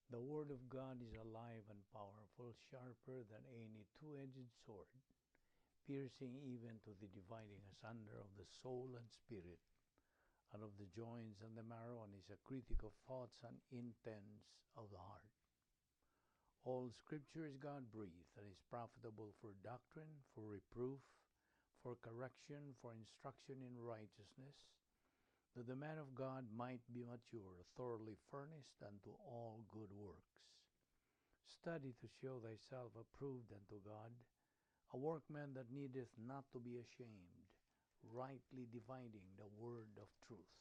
The Word of God is alive and powerful, sharper than any two-edged sword, piercing even to the dividing asunder of the soul and spirit, and of the joints and the marrow, and is a critic of thoughts and intents of the heart. All Scripture is God-breathed and is profitable for doctrine, for reproof, for correction, for instruction in righteousness, that the man of God might be mature, thoroughly furnished unto all good works. Study to show thyself approved unto God, a workman that needeth not to be ashamed, rightly dividing the word of truth.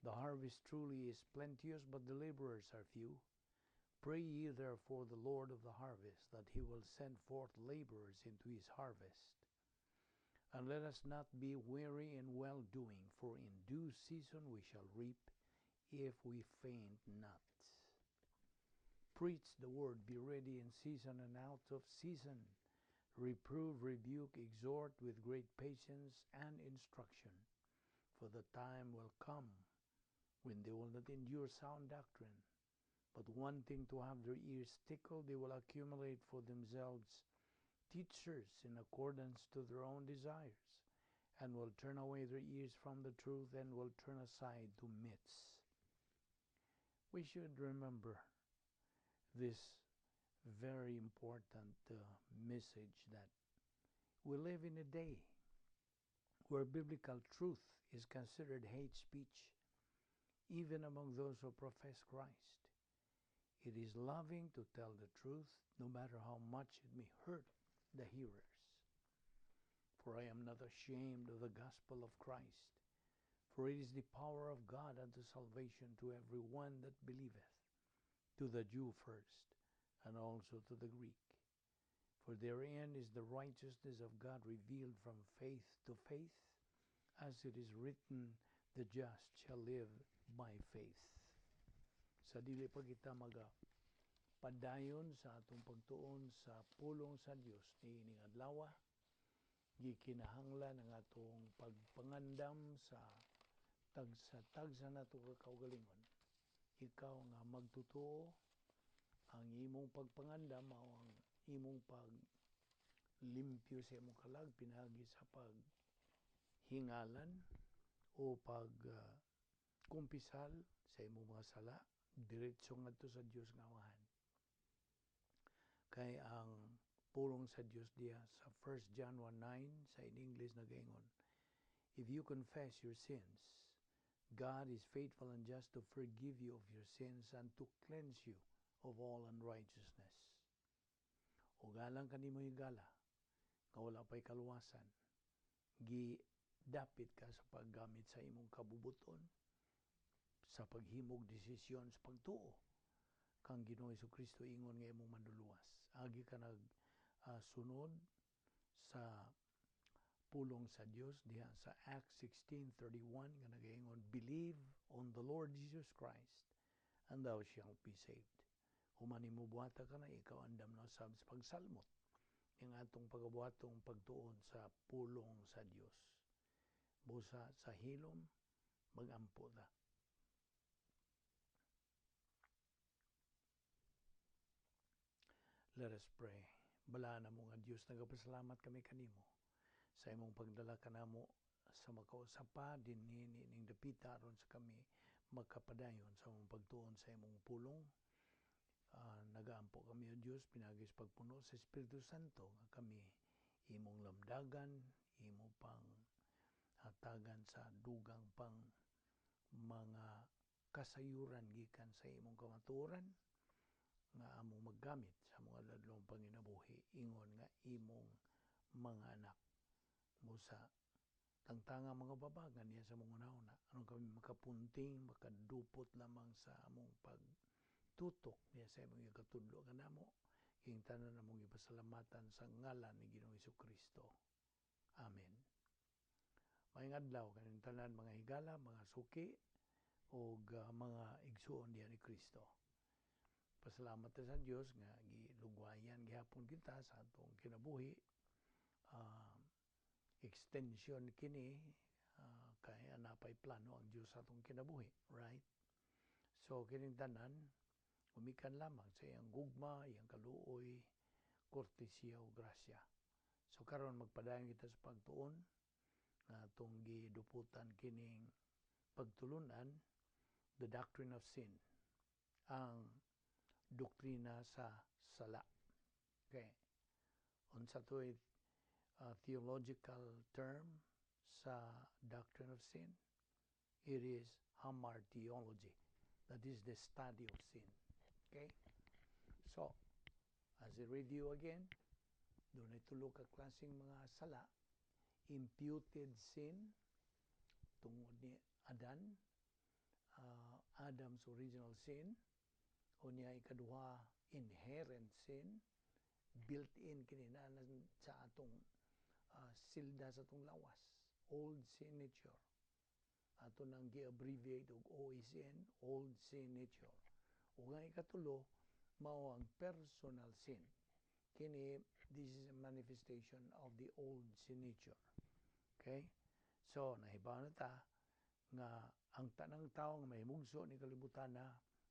The harvest truly is plenteous, but the laborers are few. Pray ye therefore the Lord of the harvest, that he will send forth laborers into his harvest. And let us not be weary in well doing, for in due season we shall reap, if we faint not. Preach the word, be ready in season and out of season. Reprove, rebuke, exhort with great patience and instruction. For the time will come when they will not endure sound doctrine, but wanting to have their ears tickled, they will accumulate for themselves teachers in accordance to their own desires, and will turn away their ears from the truth and will turn aside to myths. We should remember this very important message that we live in a day where biblical truth is considered hate speech, even among those who profess Christ. It is loving to tell the truth, no matter how much it may hurt the hearers. For I am not ashamed of the gospel of Christ, for it is the power of God unto salvation to every one that believeth, to the Jew first, and also to the Greek. For therein is the righteousness of God revealed from faith to faith, as it is written, "The just shall live by faith." Sa dili pa kita maga padayon sa atong pagtuon sa pulong sa Dios niining adlaw, gikinahanglan ang atong pagpangandam sa tagsa tagsa nato ka kaugalingon. Ikaw nga magtutuo, ang imong pagpangandam mao ang imong pag limpyo sa imong kalag pinaagi sa paghingalan o pag kumpisal sa imong mga sala diretso ngadto sa Dios nga Amahan. Kay ang pulong sa Dios diha sa 1 John 1:9 sa in English nagaingon, "If you confess your sins, God is faithful and just to forgive you of your sins and to cleanse you of all unrighteousness." O galang kanimo higala nga wala pa'y kaluwasan, gi dapit ka sa paggamit sa imong kabubuton sa paghimog desisyon sa pagtuo kang Ginoong Kristo ingon nga imong manluluwas. Agi ka nag sunod sa pulong sa Dios diha sa Acts 16:31 nga nagaingon, "Believe on the Lord Jesus Christ and thou shalt be saved." Human nimo buhata kana, ikaw andam na sab sa pagsalmot ang atong pagabuhatong pagtuon sa pulong sa Dios. Busa sa hilom magampo ta. Let us pray. Balaan mo nga Dios, nagapasalamat kami kanimo sa imong pagdala kanamo sa makausap pa dinhi ning dapita aron sa kami makapadayon sa imong pagtuon sa imong pulong. Nagaampo kami, o Dios, pinaagi sa pagpuno sa Espiritu Santo nga kami imong lamdagan, imo pang hatagan sa dugang pang mga kasayuran gikan sa imong kamatuoran nga among maggamit sa mga ladlong panginabuhi ingon nga imong mga anak. Busa tangtanga mga babagan niya sa mga una, aron kami makapunting, makadupot lamang sa among pagtutok niya sa imong ikatudlo kanamo. King tanan among ipasalamatan sa ngalan ni Ginoong Kristo. Amen. Maayong adlaw kaning tanan, mga higala, mga suki ug mga igsuon diha ni Kristo. Pasalamat ta sa Dios nga gilugwayan gihapon kita sa atong kinabuhi. Extension kini kay napay plano ang Dios sa atong kinabuhi, right? So kining tanan Gumikan lamang sa iyang gugma, iyang kaluoy, kortesiya ug grasya. So karon magpadayon kita sa pagtuon nga atong giduputan kining pagtulunan, the doctrine of sin, ang doktrina sa sala. Okay. Unsa to'y theological term sa doctrine of sin? It is hamartiology. That is the study of sin. Okay? So, as a review again, dunay tulo ka klaseng mga sala: imputed sin, tungod ni Adan, Adam's original sin. Unya ikaduha, inherent sin, built-in kini na sa atong silda sa atong lawas, old sin nature. Ato nang gi-abbreviate og OSN, old sin nature. Ug ang ikatulo mao ang personal sin. Kini, this is a manifestation of the old sin nature. Okay? So, nahibaw na ta nga ang tanang tao nga mahimugso ni kalibutan na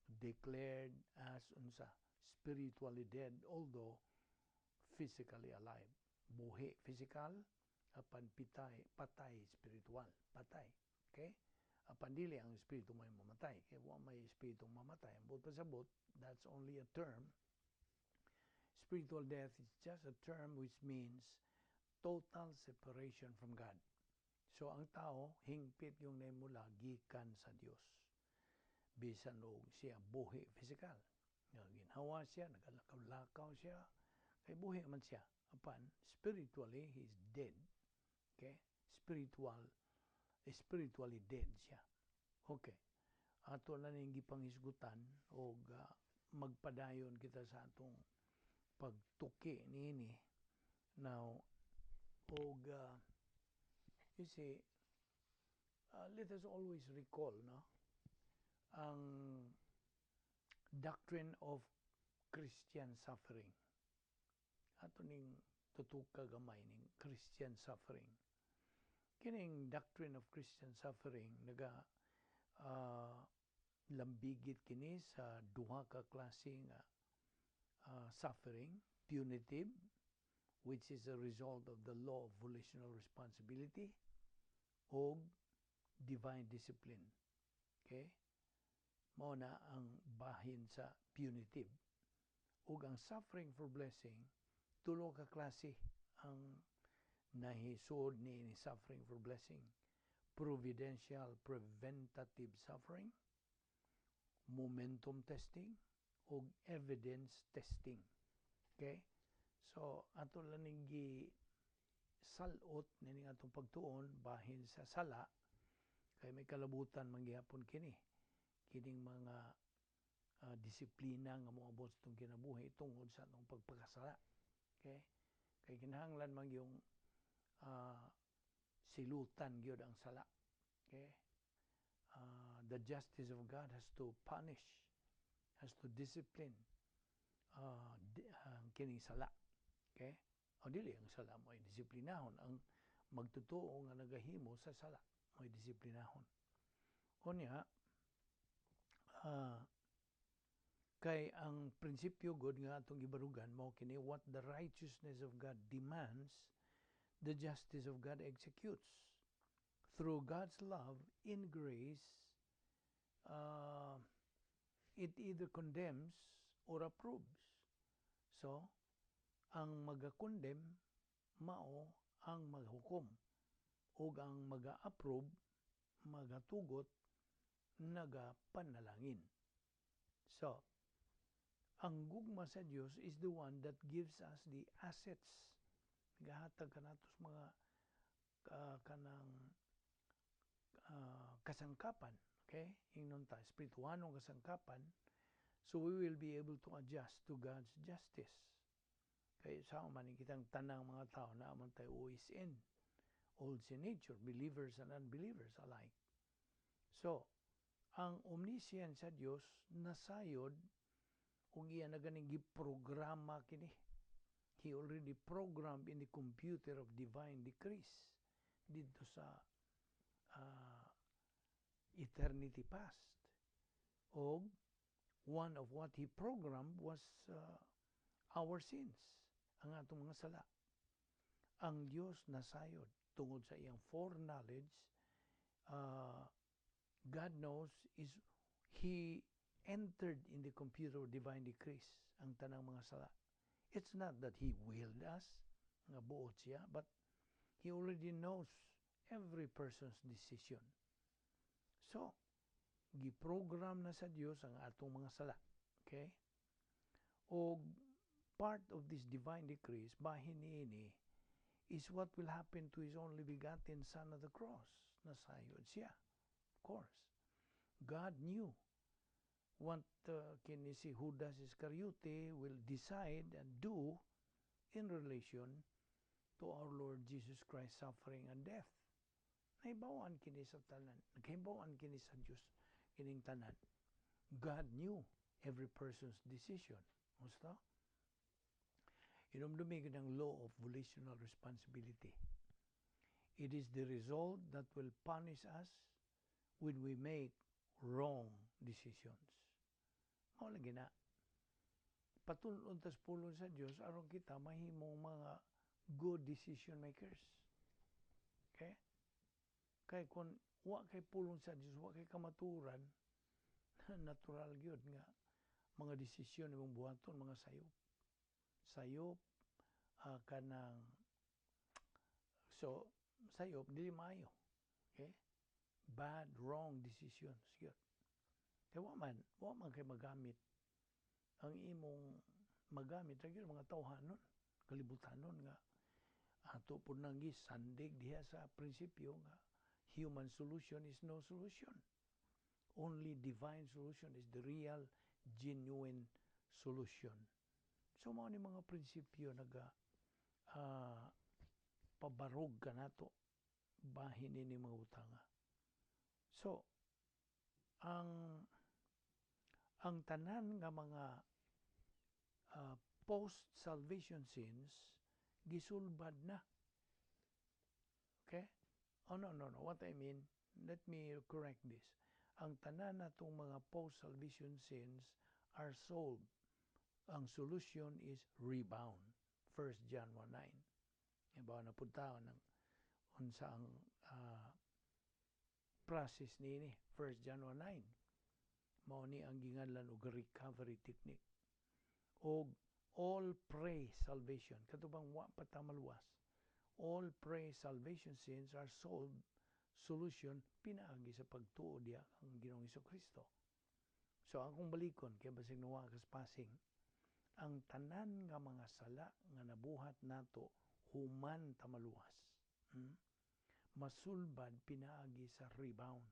declared as unsa? Spiritually dead although physically alive. Buhi physical apan pitay, patay spiritual, patay. Okay? Apan dili ang espiritu may mamatay. Kay wa may espiritu mamatay. Ang buot pasabot, that's only a term. Spiritual death is just a term which means total separation from God. So ang tao hingpit yung naimula gikan sa Dios. Bisan og siya buhi physical. Nga ginhawa siya, nagalakaw-lakaw siya, kay buhi man siya. Apan spiritually he is dead. Okay? Spiritually dead siya. Okay. Ato na ning gipanghisgutan og magpadayon kita sa atong pagtuki niini. Now, og you see, let us always recall, no, ang doctrine of Christian suffering. Ato ning tutuka gamay ning Christian suffering. Kining doctrine of Christian suffering naga lambigit kini sa duha ka klase nga suffering: punitive, which is a result of the law of volitional responsibility, og divine discipline. Okay? Mao na ang bahin sa punitive. Ug ang suffering for blessing, tulo ka klase ang nahisod ni suffering for blessing: providential preventative suffering, momentum testing, ug evidence testing. Okay? So, ato lang ning gi salot nining atong pagtuon bahin sa sala kay may kalabutan man gihapon kini kining mga disiplina nga moabot sa atong kinabuhi tungod sa atong pagpakasala. Okay? Kay kinahanglan man yung silutan gyud ang sala. Okay? The justice of God has to punish, has to discipline ang kining sala. Okay? O dili ang sala mo ay disiplinahon, ang magtotoo nga nagahimo sa sala mo ay disiplinahon. Unya, kay ang prinsipyo gud nga atong gibarugan mao kini: what the righteousness of God demands, the justice of God executes. Through God's love in grace, it either condemns or approves. So, ang maga-condemn mao ang maghukom ug ang maga-approve, magatugot, nagapanalangin. So, ang gugma sa Dios is the one that gives us the assets. Nagahatag kanato sa mga kanang kasangkapan, okay? Ingnon ta, espirituhanong kasangkapan, so we will be able to adjust to God's justice. Kay sa man kitang tanang mga tao na man tayo OSN, old sin nature, believers and unbelievers alike. So, ang omniscience sa Dios nasayod ug iya na ganing giprograma kini. He already programmed in the computer of divine decrees didto sa eternity past. Og One of what He programmed was our sins, ang atong mga sala. Ang Dios nasayod tungod sa iyang foreknowledge. God knows is He entered in the computer of divine decrees ang tanang mga sala. It's not that He willed us, nga buot siya, but He already knows every person's decision. So, giprogram na sa Dios ang atong mga sala. Okay? O part of this divine decrees, bahin niini, is what will happen to His only begotten Son of the cross. Nasayod siya. Of course. God knew what kini si Judas Iscariote will decide and do in relation to our Lord Jesus Christ's suffering and death. Nahibawan kini sa tanan. Naghibawan kini sa Dios kining tanan. God knew every person's decision. Gusto? Hinumdumi ng law of volitional responsibility. It is the result that will punish us when we make wrong decisions. Mao lagi na. Patulon tas pulong sa Dios aron kita mahimong mga good decision makers. Okay? Kay kung wa kay pulong sa Dios, wa kay kamaturan, natural gyud nga mga desisyon imong buhaton mga sayop. Sayop kanang so sayop, dili maayo. Okay? Bad, wrong decisions gyud. Kay wa man kay magamit ang imong magamit ra gyud mga tawhanon, kalibutanon nga ato pud nang gisandig diha sa prinsipyo nga human solution is no solution. Only divine solution is the real, genuine solution. So mao ni mga prinsipyo naga pabarog kanato bahin ini mga butanga. So ang tanan nga mga post-salvation sins gisulbad na. Okay? Oh, no. What I mean, let me correct this. Ang tanan natong mga post-salvation sins are solved. Ang solution is rebound. 1 John 1:9. Iba na punta ng unsa ang process niini. 1 John 1:9. Mao ni ang ginganlan og recovery technique. Og all pre-salvation, kato bang wa pa ta maluwas, all pre-salvation sins are solved, solution pinaagi sa pagtuo diha ang Ginoong Kristo. So akong balikon kay basig nawa kas passing, ang tanan nga mga sala nga nabuhat nato human ta maluwas, Masulbad pinaagi sa rebound.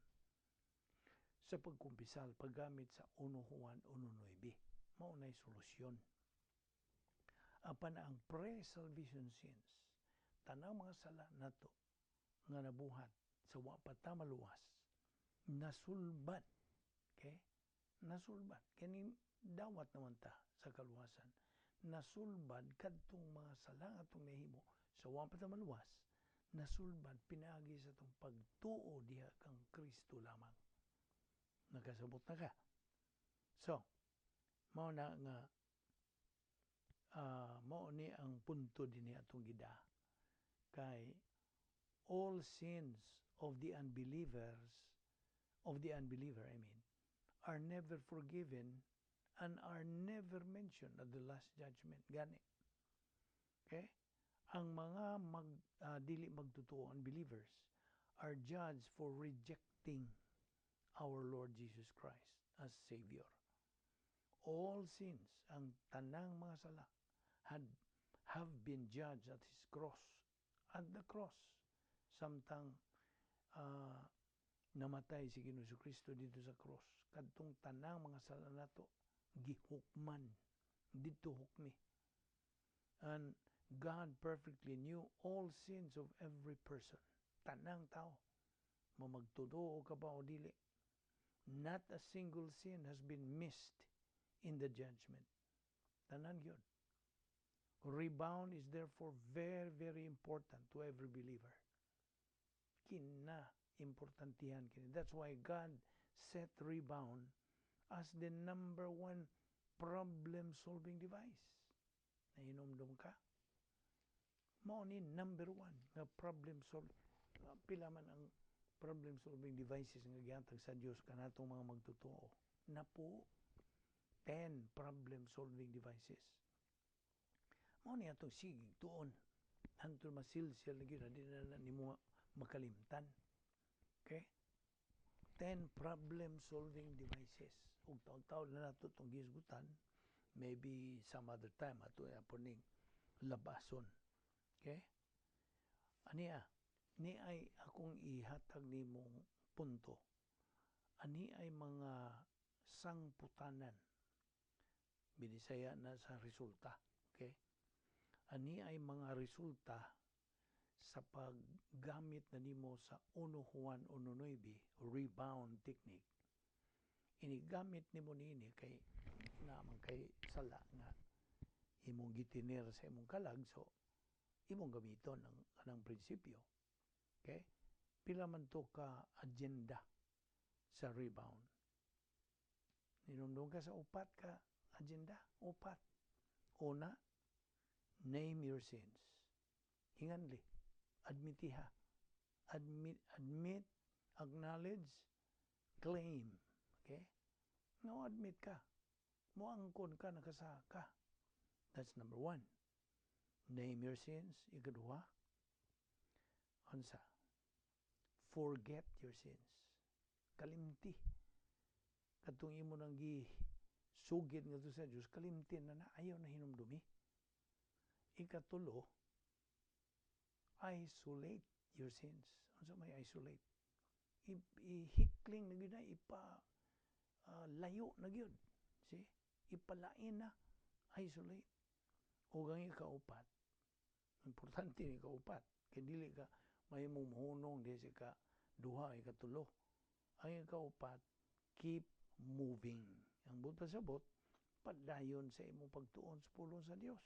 Sa pagkumpisal, paggamit sa 1 Juan 1:9. Mao nay solusyon. Apan ang pre-salvation sins, tanang mga sala nato nga nabuhat sa wa pa ta maluwas, nasulbad. Okay? Nasulbad. Kani dawat naman ta sa kaluwasan. Nasulbad kadtong mga sala nga atong nahimo sa wa pa ta maluwas, nasulbad pinaagi sa atong pagtuo diha kang Kristo lamang. Nakasabot na ka? So, mao na nga mao ni ang punto dinhi atong gida kay all sins of the unbelievers, of the unbeliever, I mean, are never forgiven and are never mentioned at the Last Judgment gani. Okay, ang mga dili magtotoo, unbelievers, are judged for rejecting our Lord Jesus Christ as Savior. All sins, ang tanang mga sala, had have been judged at His cross, at the cross. Samtang namatay si Ginoong Kristo dito sa cross, kadtong tanang mga sala nato gihukman didto, hukmi. And God perfectly knew all sins of every person. Tanang tao, mamagtotoo ka ba o dili. Not a single sin has been missed in the judgment. Tanan gyud. Rebound is therefore very, very important to every believer. Kina importantihan kini. That's why God set rebound as the number one problem-solving device. Nahinomdom ka? Mao ni number one nga problem solving. Pila man ang problem solving devices nga gihatag sa Dios kanatong mga magtotoo? Napo, 10 problem solving devices. Mao ni atong sige tuon hantod masilsil na gyud, di na nimo makalimtan. Okay? 10 problem solving devices. Ug taon-taon na nato itong gisgutan, maybe some other time ato po ning labason. Okay? Aniya, ni ay akong ihatag nimong punto. Ani ay mga sangputanan. Binisaya na sa resulta. Okay? Ani ay mga resulta sa paggamit na nimo sa 1 Juan 1.9 rebound technique. Inigamit nimo niini kay naman kay sala nga imong gitiner sa imong kalag, so imong gamiton ang kanang prinsipyo. Okay? Pila man to ka agenda sa rebound? Ninumdum ka sa upat ka agenda? Upat. Una, name your sins. Hinganli. Admitiha. Admit, admit, acknowledge, claim. Okay? Nga admit ka. Moangkon ka, nakasaka. That's number one. Name your sins. Ikaduha, unsa? Forget your sins. Kalimti. Katong imo nang gi sugid nga sa Dios, kalimti na na, ayaw na hinumdumi. Ikatulo, isolate your sins. Unsa may isolate? Ihikling na gyud na, ipa layo na gyud. See? Ipalain na, isolate. O ang ikaupat, importante ni ikaupat, kay dili ka mahimong mohunong di sa ka duha, ikatulo. Ang ikaupat, keep moving. Ang buot pasabot, padayon sa imong pagtuon sa pulong sa Dios.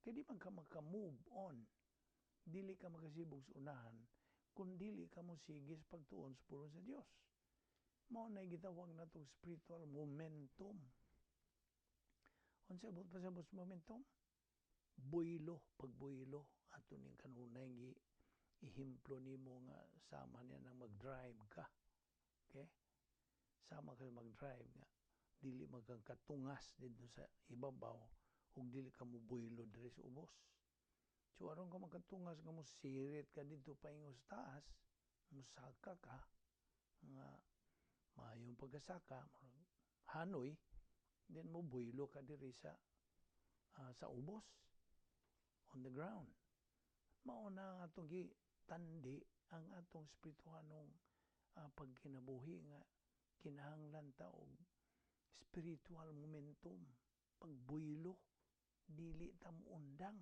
Kay di man ka maka-move on, dili ka makasibog sa unahan kung dili ka mo sige sa pagtuon sa pulong sa Dios. Mao na gitawag natong spiritual momentum. Unsa buot pasabot sa momentum? Buylo, pagbuylo ato ning kanunay gi ehemplo nimo nga sama niya nang mag-drive ka. Okay? Sama ka mag-drive nga dili magkang katungas dito sa ibabaw ug dili ka mo buylo diri sa ubos. So aron ka makatungas nga mo sirit ka dito paingon sa taas, musaka ka nga maayong pagkasaka, hanoy, then mo buylo ka diri sa ubos, on the ground. Mao na ang atong gitandi ang atong espirituhanong pagkinabuhi nga kinahanglan ta og spiritual momentum, pagbuylo, dili ta muundang.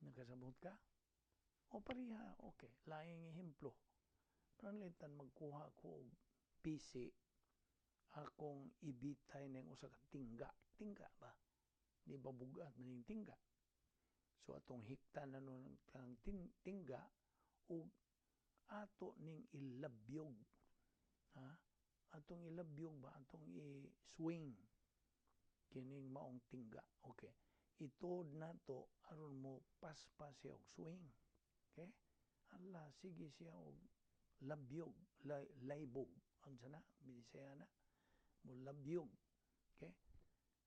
Nakasabot ka? O pareha, okay. Laing ehemplo. Pananglitan magkuha ko og PC, akong ibitay ng usa ka tingga. Tingga ba? Di ba bugat man yung tingga? So atong hikta na nun ang tingga ug ato ning ilabyog. Ha? Atong ilabyog ba? Atong i-swing kining maong tingga. Okay. Ituod nato aron mo paspas siya og swing. Okay? Ala, sige siya og labyog, laybog. Unsa na? Binisaya na. Mo labyog. Okay?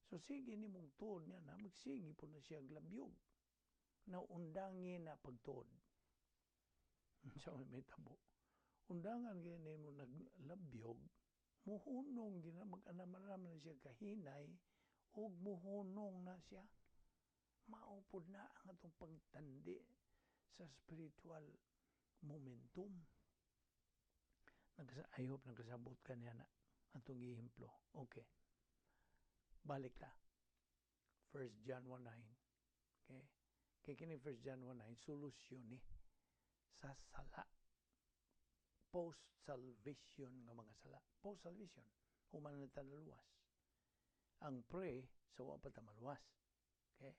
So sige ni mong tuod niya na, magsige po na siya labyog. Na undangi na pagtuod. Sa may tabo. Undangan kaya nimo naglabyog, muhunong gina mag-anam na siya kahinay ug muhunong na siya. Maupod na ang atong pagtandi sa spiritual momentum. I hope nagkasabot ka niya na atong ehemplo. Okay. Balik ta. 1 John 1:9. Okay? Kay kini 1 John 1:9, solusyon ni sa sala. Post-salvation nga mga sala. Post-salvation. Human na ta naluwas. Ang pre, sa wa pa ta maluwas. Okay?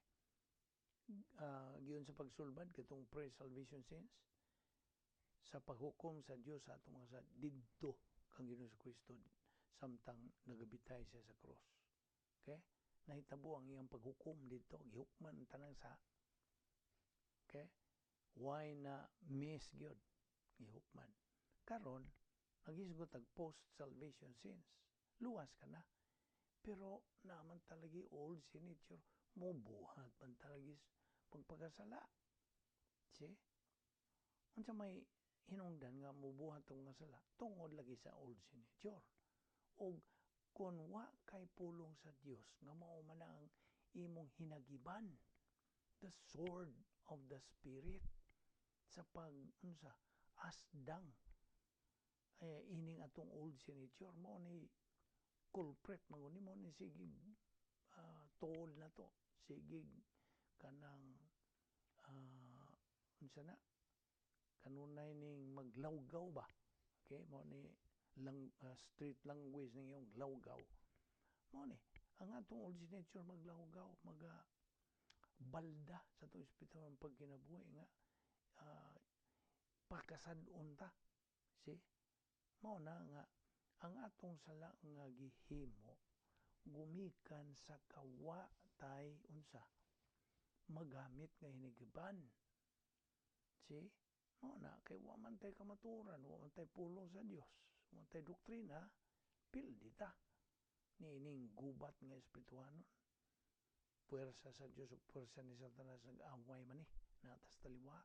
Giyon sa pagsulbad, katong pre-salvation sins, sa paghukom sa Dios sa atong mga sala, didto kang Ginoong Kristo Samtang nagabitay siya sa cross. Okay? Nahitabo ang iyang paghukom dito, gihukman ang tanang sa. Okay? Why na miss gyud gihukman. Karon, naghisgot og post salvation sins. Luwas ka na. Pero naman talagi old sin nature, mobuhat man talagi pagpakasala. See? Unsa may hinungdan nga mobuhat tong mga sala? Tungod lagi sa old sin nature. Og kung wa kay pulong sa Dios nga mao man ang imong hinagiban, the sword of the Spirit, sa pag unsa asdang eh, ining atong old sin nature, mo ni culprit man ni mo ni sige tuol na to, sige kanang unsa na kanunay ning maglawgaw ba. Okay, mo ni lang, street language ning iyong lawgaw. Mo ni ang atong old nature, maglawgaw, maga balda sa atong espiritual pagkinabuhi nga pakasad-on ta. See, mao na nga ang atong sala nga gihimo gumikan sa kawa tay unsa magamit nga hinigiban. See, mao na kay wa man tay kamaturan, wa man tay pulong sa Dios, wa man tay doktrina, pildi ta niining gubat nga espirituhanon. Puwersa sa Dios ug puwersa ni Satanas nag-away man ni natas taliwa.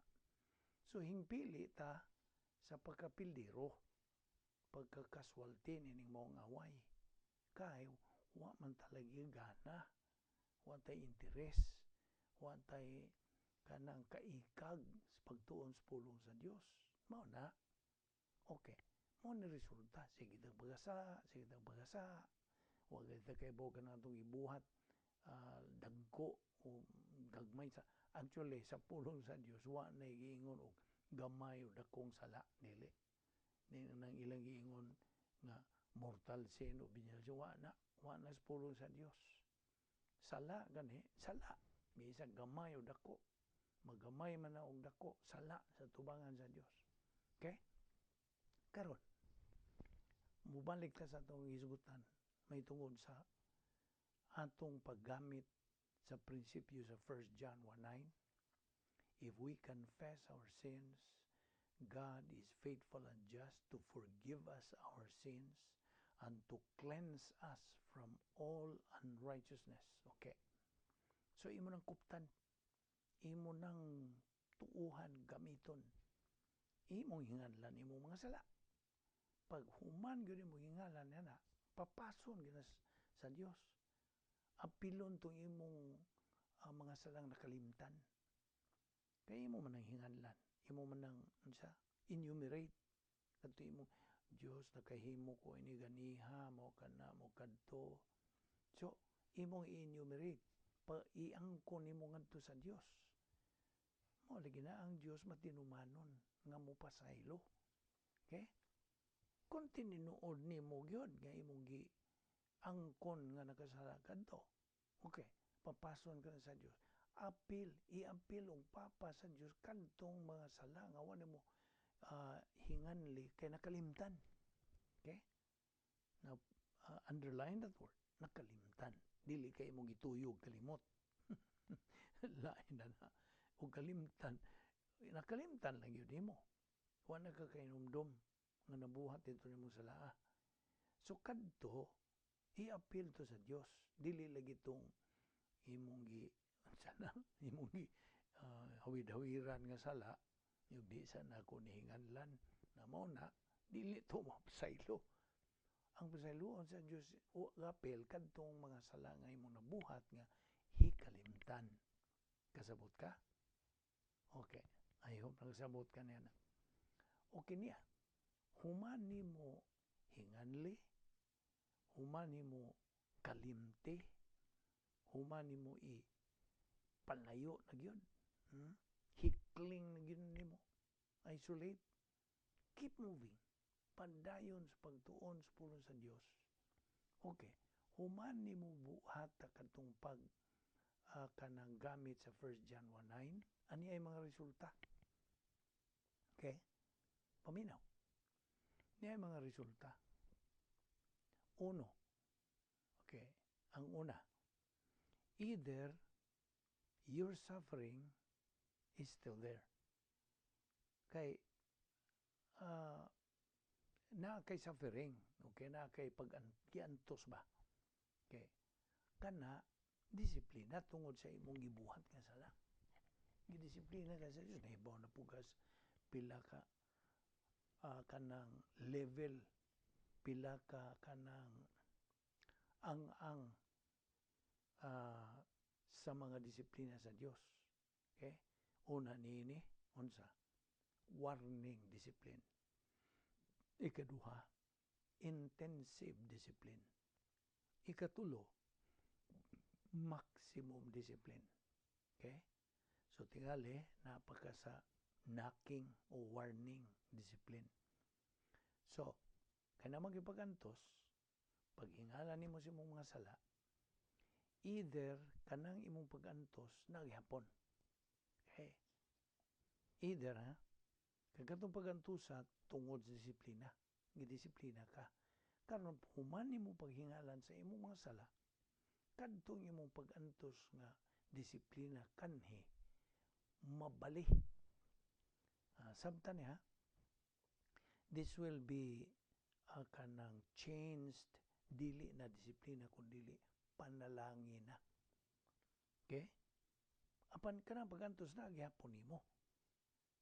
So hingpili ta sa pagkapildiro, pagkakaswalti nining maong away. Kay wa man talaga gana, wa tay interes, wa tay kanang kaikag sa pagtuon sa pulong sa Dios. Mao na. Okay. Mao ni resulta. Sige tag pagasa, sige tag pagasa. Wa ta kay ka na atong ibuhat dagko o gagmay sa. Actually, sa pulong sa Dios wa na giingon og gamay o dakong sala, dili ni nang ilang giingon nga mortal sin o venial sin. Wa na sa pulong sa Dios. Sala gani, sala bisan gamay o dako, magamay man na og dako, sala sa tubangan sa Dios. Okay, karon mubalik ta sa atong hisgutan may tungod sa atong paggamit sa prinsipyo sa 1 John 1:9. "If we confess our sins, God is faithful and just to forgive us our sins and to cleanse us from all unrighteousness." Okay. So imo nang kuptan, imo nang tuuhan gamiton, imong hinganlan imong mga sala. Pag human gyud imong hingalan na, papason gyud sa Dios. Apilon tong imong mga salang nakalimtan. Kay imo man ang hinganlan, imo man ang unsa, enumerate kadto imong Dios, nakahimo ko ini ganiha mo kana mo kadto. So imong i-enumerate pa, iangkon nimo ngadto sa Dios. Mo lagi na ang Dios matinumanon nga mo pasaylo. Okay, kung tinuod nimo gyud nga imong gi angkon nga nakasala kadto, okay, papason ka na sa Dios. Apil, iapil og papa sa Dios kadtong mga sala nga wa nimo hinganli kay nakalimtan. Okay, now underline that word, nakalimtan. Dili kay imong gituyog kalimot, lain na na og kalimtan. Nakalimtan lang yun nimo, wa na ka kahinumdom nga nabuhat dito nimo sa laa. So kadto i-appeal to sa Dios, dili lagi tong imong gi sana imong gi hawid-hawiran nga sala yung di sa nako nihinganlan na. Mao na dili to mapasaylo. Ang pasayloon sa Dios o apel kadtong mga sala nga imong nabuhat nga hikalimtan. Kasabot ka? Okay, I hope nakasabot ka niya na. Okay niya, human nimo hinganli, human nimo kalimti, human nimo i palayo na gyud. Hikling na gyud nimo. Isolate. Keep moving. Padayon sa pagtuon sa pulong sa Dios. Okay. Human nimo buhata kadtong pag kanang gamit sa 1 John 1:9, ani ay mga resulta. Okay? Paminaw. Ni ay mga resulta. Uno. Okay, ang una, either your suffering is still there. Kay naa kay suffering, okay, naa kay pag giantos ba. Okay. Kana disiplina tungod sa imong gibuhat nga sala. Gidisiplina ka sa Dios, nahibaw na pugas pila ka kanang level, pila ka kanang ang sa mga disiplina sa Dios. Okay? Una niini, unsa? Warning discipline. Ikaduha, intensive discipline. Ikatulo, maximum discipline. Okay? So tingali napaka sa knocking o warning discipline. So, kay na magipagantos, paghingalan nimo sa imong mga sala, either kanang imong pagantos naghapon. Okay? Either ha, kay katong pagantusa tungod sa disiplina, gidisiplina ka. Karon human nimo paghingalan sa imong mga sala, kadtong imong pagantos nga disiplina kanhi mabali. Sabta niya, this will be kanang changed, dili na disiplina kun dili panalangin na. Okay? Apan kanang pagantos na gihapon nimo.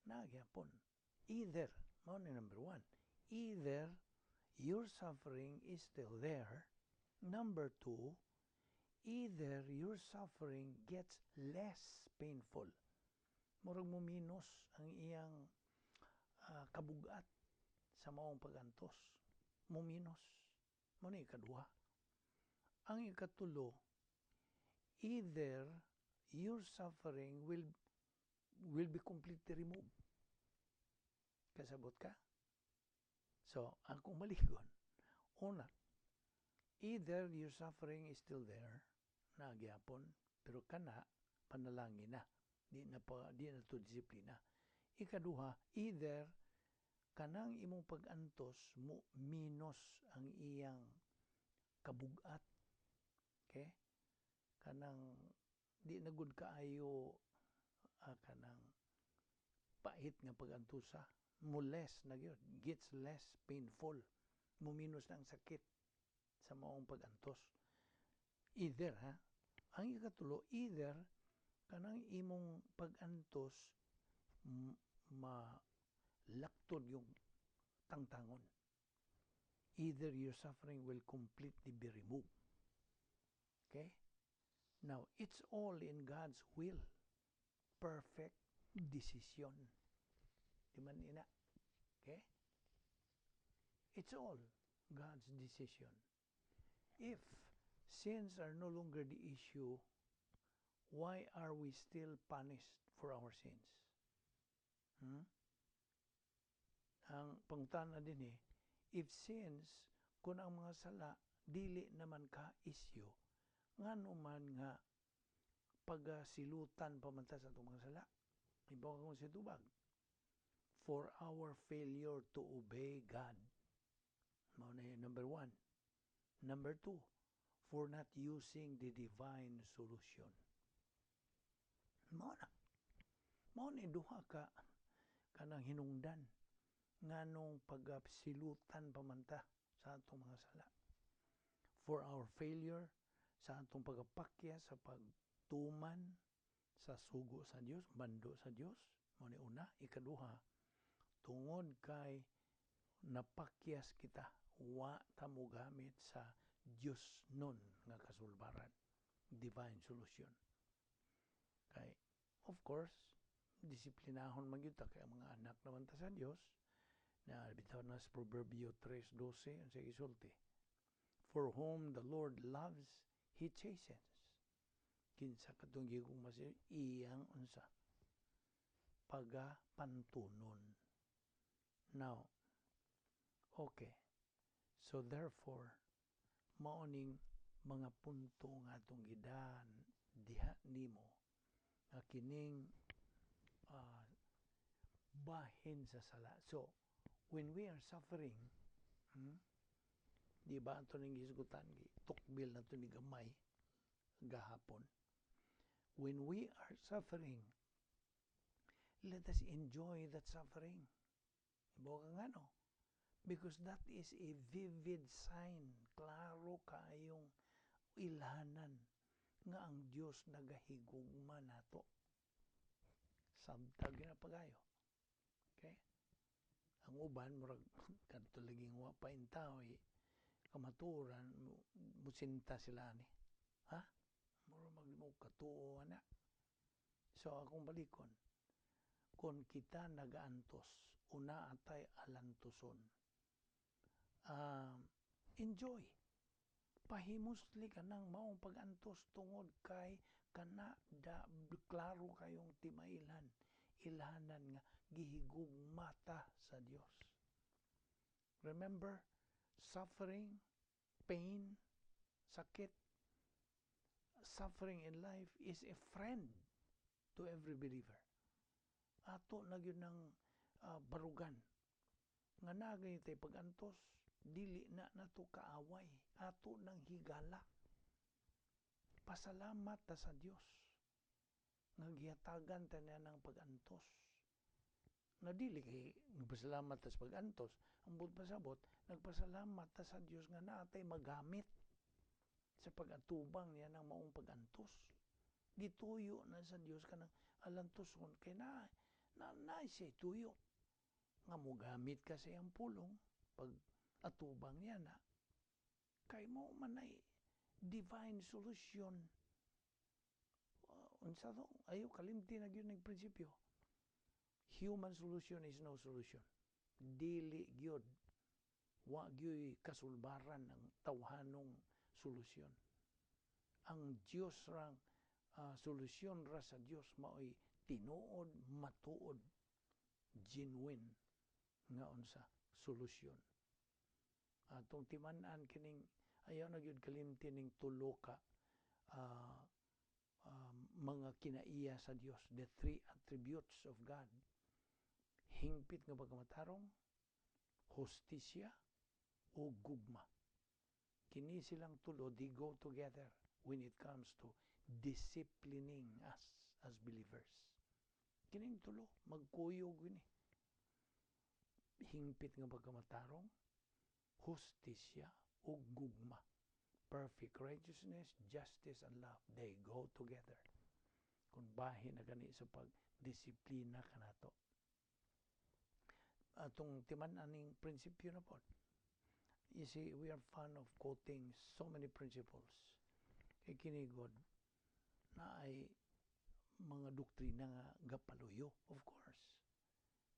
Na gihapon. Either, mao ni number one, either your suffering is still there. Number two, either your suffering gets less painful. Murag mo minus ang iyang kabugat sa maong pagantos. Muminos. Mao ni ikaduha. Ang ikatulo, either your suffering will be completely removed. Kasabot ka? So, akong baligon. Una, either your suffering is still there, nagyapon, pero kana, panalangin na. Di na, pa, di na to disiplina. Ikaduha, either kanang imong pag-antos mo minus ang iyang kabugat. Okay? Kanang di na gud kaayo kanang pait nga pag-antusa, mo less na gyud, gets less painful, mo minus na ang sakit sa maong pag-antos. Either ha, ang ikatulo, either kanang imong pag-antos ma laktod yung tangtangon. Either your suffering will completely be removed. Okay? Now, it's all in God's will. Perfect decision. Di man ina. Okay? It's all God's decision. If sins are no longer the issue, why are we still punished for our sins? Hmm? Ang pangutana din eh, if sins, kung ang mga sala, dili naman ka issue, ngano man nga pagasilutan pa man ta sa atong mga sala? Ibaw kong si tubag. For our failure to obey God. Mao na number one. Number two, for not using the divine solution. Mao na. Mao ni duha ka kanang hinungdan nganong pagsilutan pa man ta sa atong mga sala. For our failure sa atong pagapakya sa pagtuman sa sugo sa Dios, mando sa Dios, mao ni una. Ikaduha, tungod kay napakyas kita, wa ta mo gamit sa Dios nun nga kasulbaran, divine solution. Kay, of course, disiplinahon man gyud ta kay ang mga anak naman ta sa Dios na bitaw na sa Proverbio 3:12, ang sa gisulti, "For whom the Lord loves, He chastens." Kinsa katong gigugma siya, iyang unsa? Pagapantunon. Now, okay. So therefore, maoning mga punto nga atong gidan diha nimo nga kining bahin sa sala. So, when we are suffering, Di ba ato ning gisgutan, tukbil na to ni gamay gahapon? When we are suffering, let us enjoy that suffering. Ibaw ka ngano? Because that is a vivid sign, klaro kaayong ilhanan nga ang Dios nagahigugma nato. Samtang ginapagayo. Okay? Ang uban murag kadto laging wa pa intaw kamatuoran, musinta sila ni. Ha? Murag mag mo katuo ana. So akong balikon, kung kita nagaantos, una atay alantuson. Enjoy. Pahimusli ka ng maong pag-antos tungod kay kana da klaro kayong timailan, ilhanan nga gihigugmata sa Dios. Remember, suffering, pain, sakit, suffering in life is a friend to every believer. Ato na gyud ng barugan nga naa tay pag-antos, dili na nato kaaway, ato nang higala. Pasalamat ta sa Dios nga gihatagan ta niya ng pag-antos. Na dili kay nagpasalamat ta sa pag-antos, ang buot pasabot, nagpasalamat ta sa Dios nga naa tay magamit sa pag-atubang niya ng maong pag-antos. Gituyo na sa Dios kanang alantoson kay na siya tuyo nga mogamit ka sa iyang pulong pag atubang niya na kay mo man ay divine solution. Unsa to, ayo kalimti na gyud ning prinsipyo: human solution is no solution. Dili gyud, wa gyud kasulbaran ang tawhanong solusyon. Ang Dios rang solusyon ra sa Dios maoy tinuod, matuod, genuine nga unsa, solusyon. Atong timan-an kining, ayaw na gyud kalimti ning tulo ka mga kinaiya sa Dios, the three attributes of God: hingpit nga pagkamatarong, hustisya o gugma. Kini silang tulo, they go together when it comes to disciplining us as believers. Kining tulo magkuyog ini: hingpit nga pagkamatarong, hustisya o gugma. Perfect righteousness, justice, and love, they go together. Kung bahin na gani sa pagdisiplina kanato. Atong timan aning prinsipyo na pod. You see, we are fond of quoting so many principles. Kay kini god na ay mga doktrina nga gapaluyo, of course.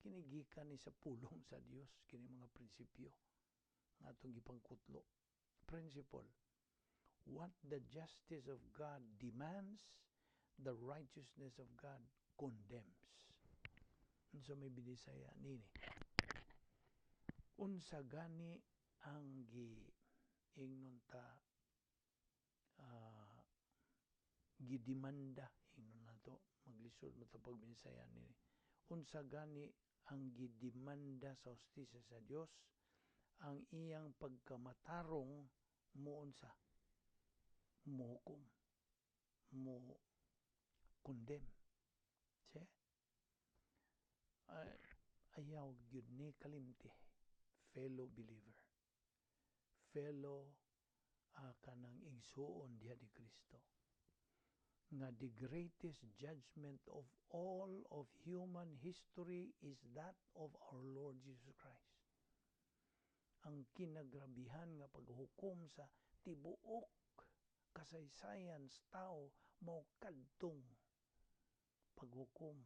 Kini gikan ni sa pulong sa Dios, kini mga prinsipyo nga atong gipangkutlo. Principle: what the justice of God demands, the righteousness of God condemns. Unsa may binisaya nini? Unsa gani ang gi ingnon ta gidemanda, ingnon nato, maglisod mo ta pagbinisaya nini. Unsa gani ang gidemanda sa hustisya sa Dios, ang iyang pagkamatarong muunsa, muhukom, mo condemn. See? Ayaw gyud ni kalimti, fellow believer, fellow kanang igsuon diha ni Kristo, nga the greatest judgment of all of human history is that of our Lord Jesus Christ. Ang kinagrabihan nga paghukom sa tibuok kasaysayan sa tao mao kadtong paghukom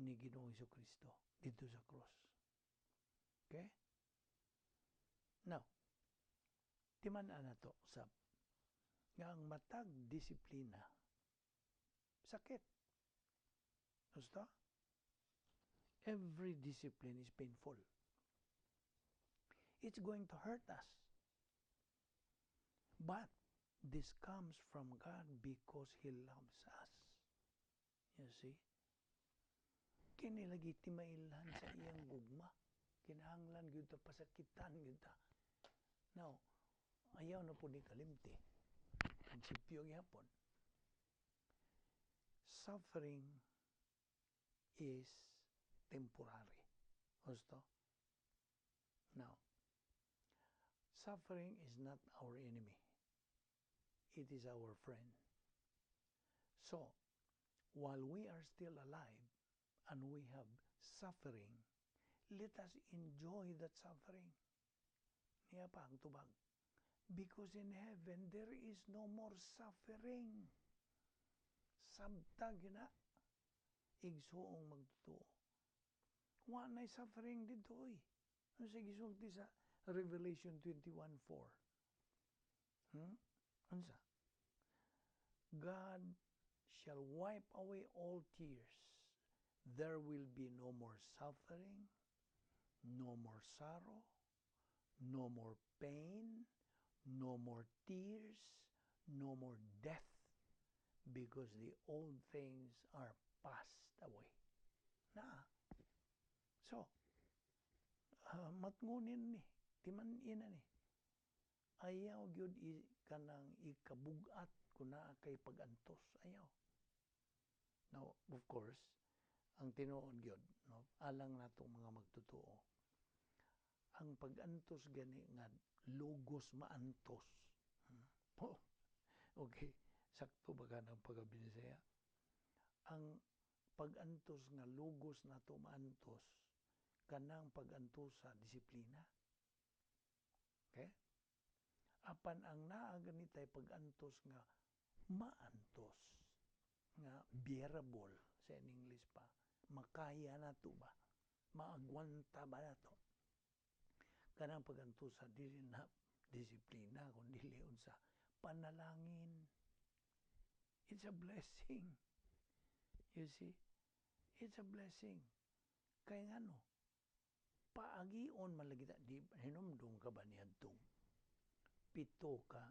ni Ginoong Kristo didto sa cross. Okay? Now, timan-an nato sab nga ang matag disiplina sakit. Gusto? Every discipline is painful. It's going to hurt us. But this comes from God because He loves us. You see? Kini lagi timailhan sa iyang gugma. Kinahanglan gyud ta pasakitan gyud ta. Now, ayaw na pud ni kalimti. Prinsipyo gihapon. Suffering is temporary. Gusto? Now, suffering is not our enemy. It is our friend. So, while we are still alive and we have suffering, let us enjoy that suffering. Niya pa ang tubag. Because in heaven, there is no more suffering. Sabta gyud na. Igsuong magtotoo. Wa na'y suffering didto oy. Ano sa gisulti sa Revelation 21:4? Unsa? God shall wipe away all tears. There will be no more suffering, no more sorrow, no more pain, no more tears, no more death, because the old things are passed away. Na. So, matngunin ni, timan-ina ni. Ayaw gyud kanang ikabugat kung naa kay pag-antos. Ayaw. Now, of course, ang tinuod gyud, no, alang natong mga magtotoo, ang pag-antos gani nga lugos maantos. Oh, okay, sakto ba ka ng pagkabinisaya? Ang pag-antos nga lugos nato maantos, kanang pag-antos sa disiplina. Okay? Apan ang naa ganitay pag-antos nga maantos, nga bearable sa in English pa, makaya nato ba? Maagwanta ba nato? Kanang pag-antos sa dili na disiplina, kung dili unsa, panalangin. It's a blessing. You see? It's a blessing. Kaya ngano, paagion man lagi ta, di hinumdum ka ba niadtong pito ka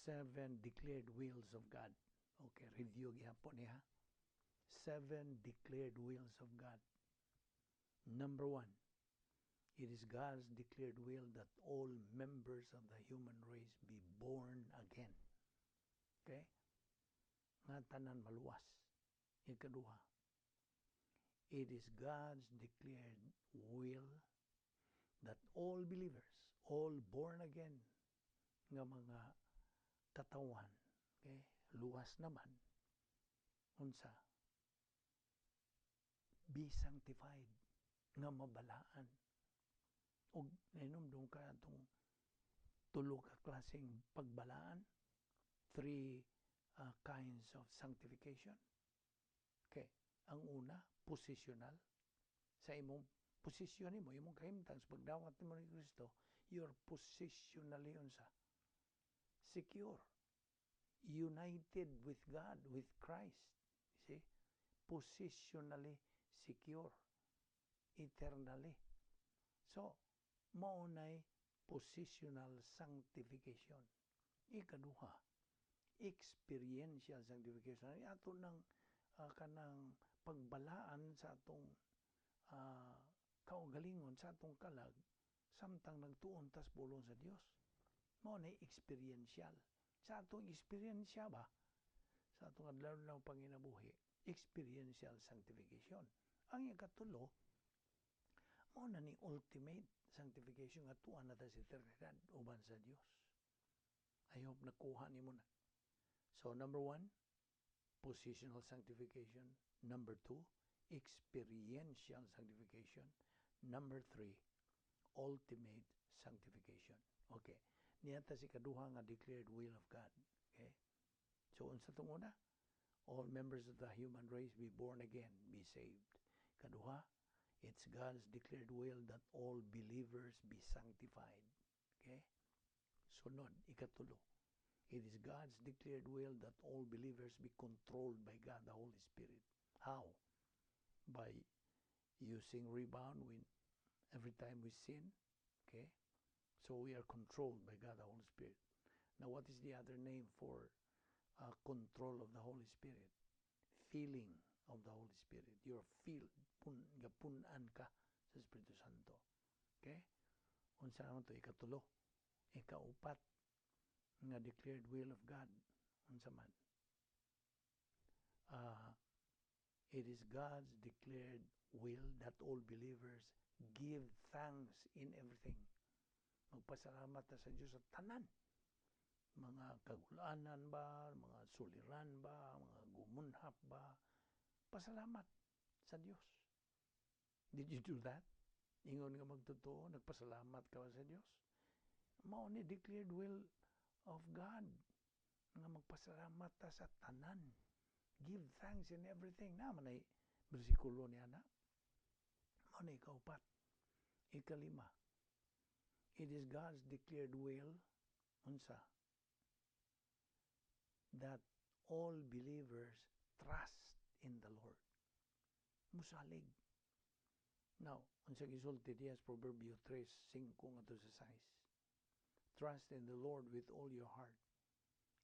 seven declared wills of God? Okay, review gihapon niya. Seven declared wills of God. Number one, it is God's declared will that all members of the human race be born again. Okay? Nga tanan maluwas. Ikaduha, it is God's declared will that all believers, all born again, nga mga katawan, okay, luwas naman, unsa, be sanctified, nga mabalaan. Og nahinumdum ka atong tulo ka klaseng pagbalaan, three kinds of sanctification. Okay, ang una, positional. Sa imong posisyon nimo, imong kahimtang sa pagdawat nimo ni Kristo, you're positionally unsa? Secure. United with God, with Christ. You see? Positionally secure. Eternally. So, maunay positional sanctification. Ikaduha, experiential sanctification. Ato ng kanang pagbalaan sa atong kaugalingon, sa atong kalag, samtang nagtuon tas pulong sa Dios. Mao na experiential. Sa atong eksperyensya ba? Sa atong adlaw-adlaw panginabuhi, experiential sanctification. Ang ikatulo, mao na ni ultimate sanctification nga tuan na ta sa eternidad uban sa Dios. I hope nakuha nimo na. So number one, positional sanctification. Number two, experiential sanctification. Number three, ultimate sanctification. Okay. Niya sa ikaduha nga declared will of God. Okay? So, unsa tong una? All members of the human race be born again, be saved. Kaduha, it's God's declared will that all believers be sanctified. Okay? Sunod, ikatulo. It is God's declared will that all believers be controlled by God the Holy Spirit. How? By using rebound when every time we sin. Okay? So we are controlled by God the Holy Spirit. Now, what is the other name for control of the Holy Spirit? Filling of the Holy Spirit. You're filled. Pun-an ka sa Espiritu Santo. Okay? Unsa naman to ikatulo? Ikaupat nga declared will of God. Unsa man? It is God's declared will that all believers give thanks in everything. Magpasalamat ta sa Diyos sa tanan. Mga kagulanan ba, mga suliran ba, mga gumunhap ba, pasalamat sa Diyos. Did you do that? Ingon nga magtotoo, nagpasalamat ka ba sa Diyos? Mao ni declared will of God nga magpasalamat ta sa tanan. Give thanks in everything. Na man ay bersikulo niya na. Mao ni ikaupat. Ikalima. It is God's declared will, unsa, that all believers trust in the Lord. Musalig. Now, unsa gisulti diya sa Proverbio 3:5 ngadto sa 6? "Trust in the Lord with all your heart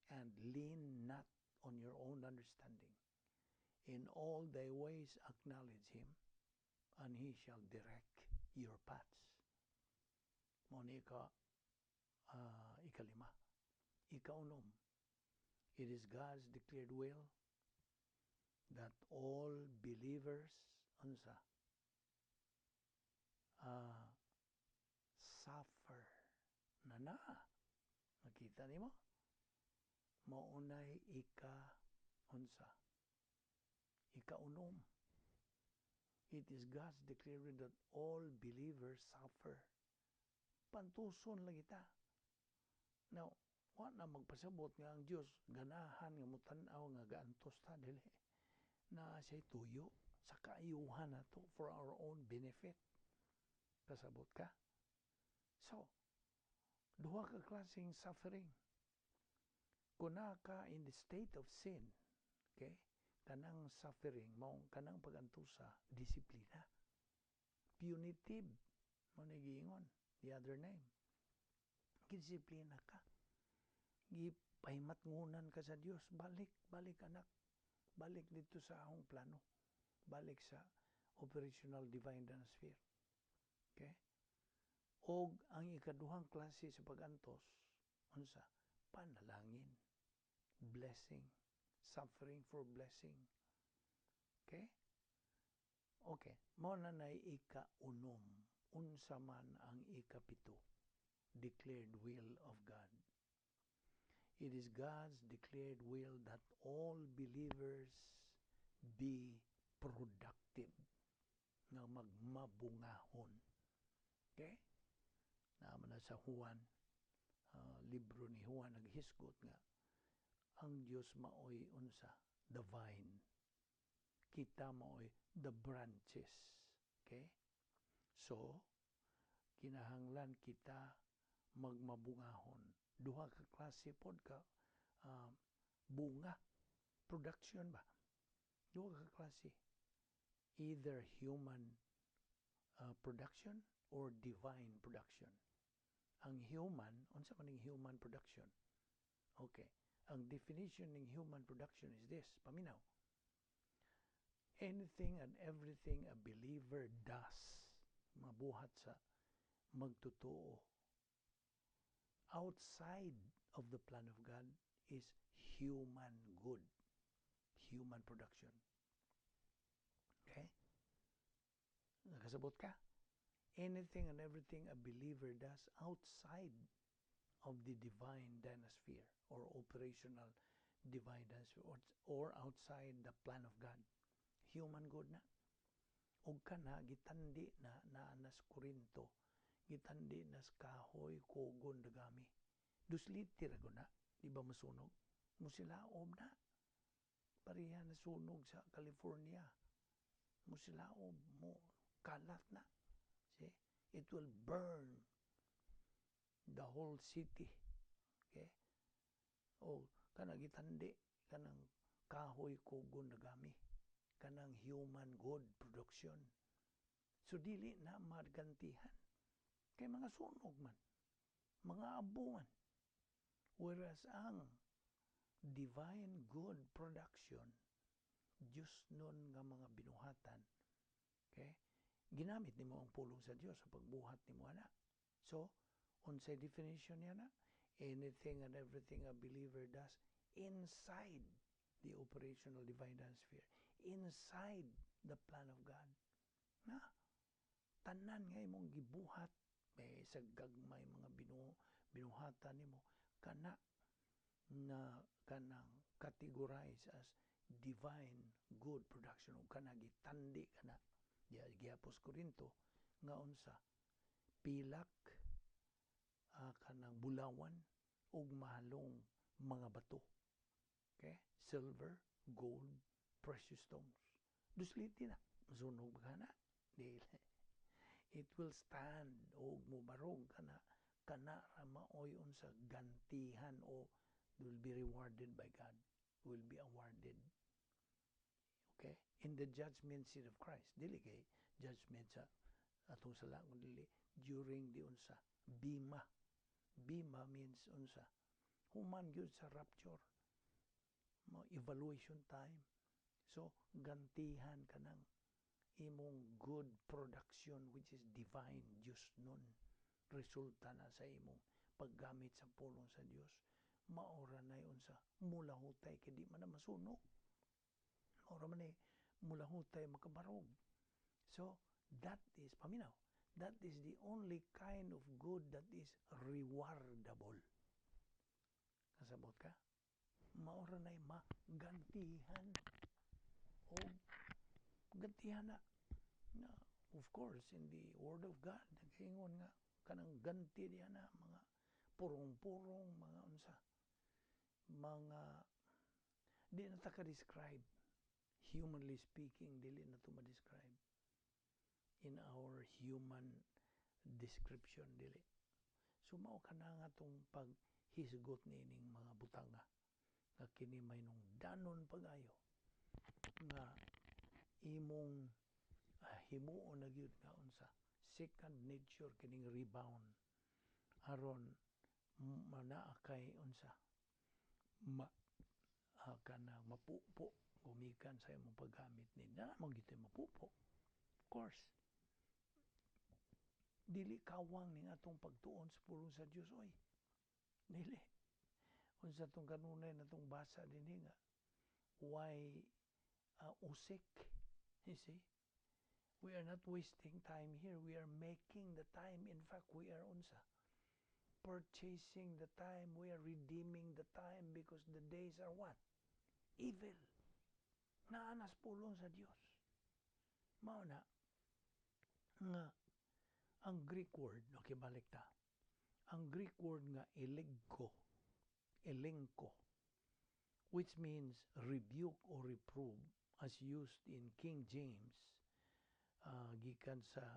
and lean not on your own understanding. In all thy ways acknowledge Him, and He shall direct your paths." Mao ni ikalima. Ikaunom, it is God's declared will that all believers, unsa, suffer. Na na. Nakita nimo? Maunay ika unsa? Ikaunom. It is God's declared that all believers suffer. Pantuson lang kita. Now, wa na magpasabot nga ang Dios ganahan nga mutan-aw nga gaantos ta, dili. Na siya tuyo sa kaayuhan nato, for our own benefit. Kasabot ka? So, duha ka klaseng suffering. Kung naa ka in the state of sin, okay, kanang suffering, mao kanang pagantusa, disiplina. Punitive, mao ni giingon, the other name. Gidisiplina ka. Gipahimatngunan ka sa Dios. "Balik, balik, anak. Balik dito sa akong plano. Balik sa operational divine sphere." Okay? Og ang ikaduhang klase sa pagantos, unsa? Panalangin. Blessing. Suffering for blessing. Okay? Okay. Mao na nay ikaunom. Unsa man ang ikapito? Declared will of God. It is God's declared will that all believers be productive. Nga magmabungahon. Okay? Naman na sa Juan, libro ni Juan, naghisgot nga ang Dios maoy unsa? The vine. Kita maoy the branches. Okay? So, kinahanglan kita magmabungahon. Duha ka klase pod ka bunga, production ba? Duha ka klase. Either human production or divine production. Ang human, unsa man ning human production? Okay. Ang definition ng human production is this, paminaw. Anything and everything a believer does, mabuhat sa magtotoo, outside of the plan of God is human good, human production. Okay? Nakasabot ka? Anything and everything a believer does outside of the divine dynasphere or operational divine dynasphere or outside the plan of God, human good na. Og kana gitandi na naa sa Korinto, gitandi na sa kahoy, kugon, dagami. 2 liter ko na, di ba masunog? Musilaob na. Pareha na sunog sa California. Musilaob mo, kalat na. See? It will burn the whole city. Okay? O kana gitandi kanang kahoy, kugon, dagami, kanang human good production. So dili na magantihan. Kay mga sunog man, mga abo man. Whereas ang divine good production, Diyos nun nga mga binuhatan, okay? Ginamit nimo ang pulong sa Dios sa pagbuhat nimo ana. So, unsay definition niya na? Anything and everything a believer does inside the operational divine sphere, inside the plan of God. Na, tanan nga imong gibuhat, may sa gagmay mga binuhatan nimo, kana na kanang categorize as divine good production ug kana gitandi kana diya gihapos Korinto nga unsa pilak, kanang bulawan ug mahalong mga bato, okay, silver, gold, precious stones. Dusliti na masunog ba kana? Dili. It will stand og mobarog kana. Kana ra maoy unsa gantihan o will be rewarded by God, will be awarded, okay, in the judgment seat of Christ. Dili kay judgment sa atong sala kun dili during the unsa bima. Bima means unsa human gyud sa rapture mo, evaluation time. So gantihan kanang imong good production, which is divine Diyos nun, resulta na sa imong paggamit sa pulong sa Dios. Maora na unsa mulahutay kay di man na masunog, maora man ni mulahutay, makabarog. So that is, paminaw, that is the only kind of good that is rewardable. Kasabot ka? Maora na magantihan o gantihan na na. Of course, in the word of God nagaingon nga kanang ganti diya na mga purong-purong, mga unsa, mga di na ta ka-describe. Humanly speaking, dili na to ma-describe in our human description, dili. So mao kana nga tong paghisgot niining mga butanga nga kini may nung danon pagayo nga imong himuon na gyud nga unsa second nature kining rebound aron manaa kay unsa ma kana mapupo gumikan sa imong paggamit ni na mo gyud mapupo. Of course dili kawang ning atong pagtuon sa pulong sa Dios, oy. Dili. Unsa tong kanunay na tong basa dinhi nga why usik? You see, we are not wasting time here. We are making the time. In fact, we are unsa purchasing the time. We are redeeming the time because the days are what? Evil. Naanas pulong sa Dios. Mao na nga ang Greek word, okay, balik ta. Ang Greek word nga elegko, elenko, which means rebuke or reprove, as used in King James, gikan sa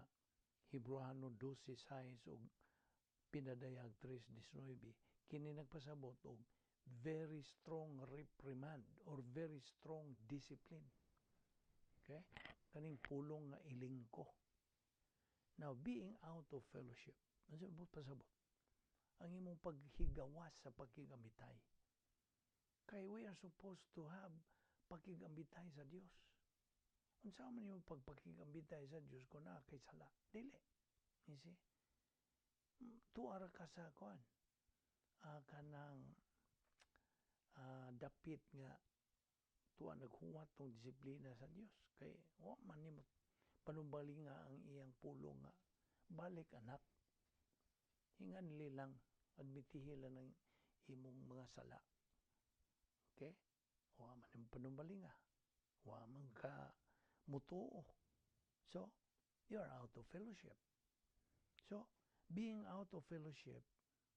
Hebreano 12:6 ug Pinadayag 3:19, kini nagpasabot og very strong reprimand or very strong discipline. Okay? Kaning pulong nga ilingko. Now, being out of fellowship, ano pasabot? Ang imong paghigawas sa pakigamitay. Kay we are supposed to have pakigamitay sa Dios. Unsa man imong pagpakigambitay sa Dios kung naa kay sala? Dili. You see? Tuara ka sa kuan. Kanang dapit nga tuwa naghuwat tong disiplina sa Dios kay wa man nimo panumbali nga ang iyang pulong nga balik, anak, hingan lang, admitihi lang ng imong mga sala, okay? Wa man nimo panumbalinga, wa man ka mutuo, so you are out of fellowship. So being out of fellowship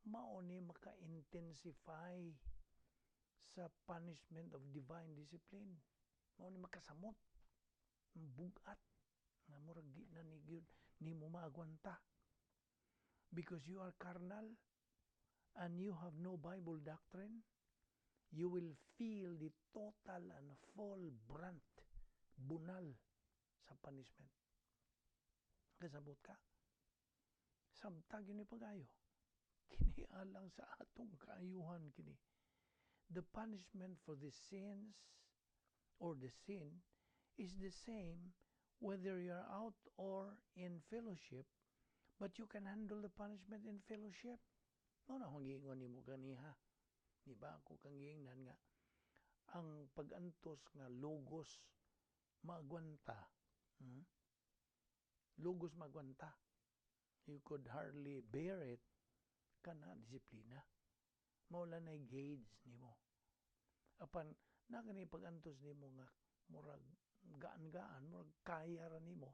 mao ni maka-intensify sa punishment of divine discipline. Mao ni makasamot, bugat nga murag di na ni gyud nimo maagwanta because you are carnal and you have no Bible doctrine. You will feel the total and full brunt, bunal sa punishment. Kasabot ka? Samtag ni pagayo kini alang sa atong kaayuhan kini. The punishment for the sins or the sin is the same Whether you're out or in fellowship, but you can handle the punishment in fellowship. Mao na akong giingon nimo ganiha. Di ba ako kang giingnan nga ang pag-antos nga lugos maagwanta. Lugos maagwanta. You could hardly bear it, kana disiplina. Mao lang nay gauge nimo. Apan na kani pag-antos nimo nga murag gaan-gaan, murag kaya ra nimo,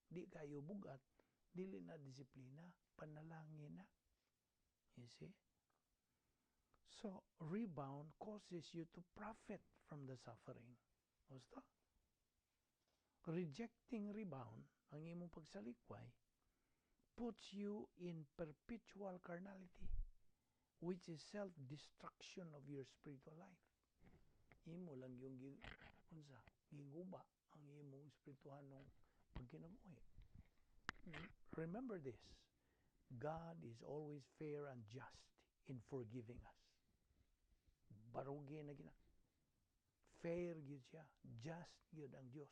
di kayo bugat, dili na disiplina, panalangin na. You see? So, rebound causes you to profit from the suffering. Gusto? Rejecting rebound, ang imong pagsalikway, puts you in perpetual carnality, which is self-destruction of your spiritual life. Imo lang yung unsa, giguba ang imong espirituhanong pagkinabuhi. Remember this, God is always fair and just in forgiving us. Barugi na gina. Fair gyud siya, just gyud ang Dios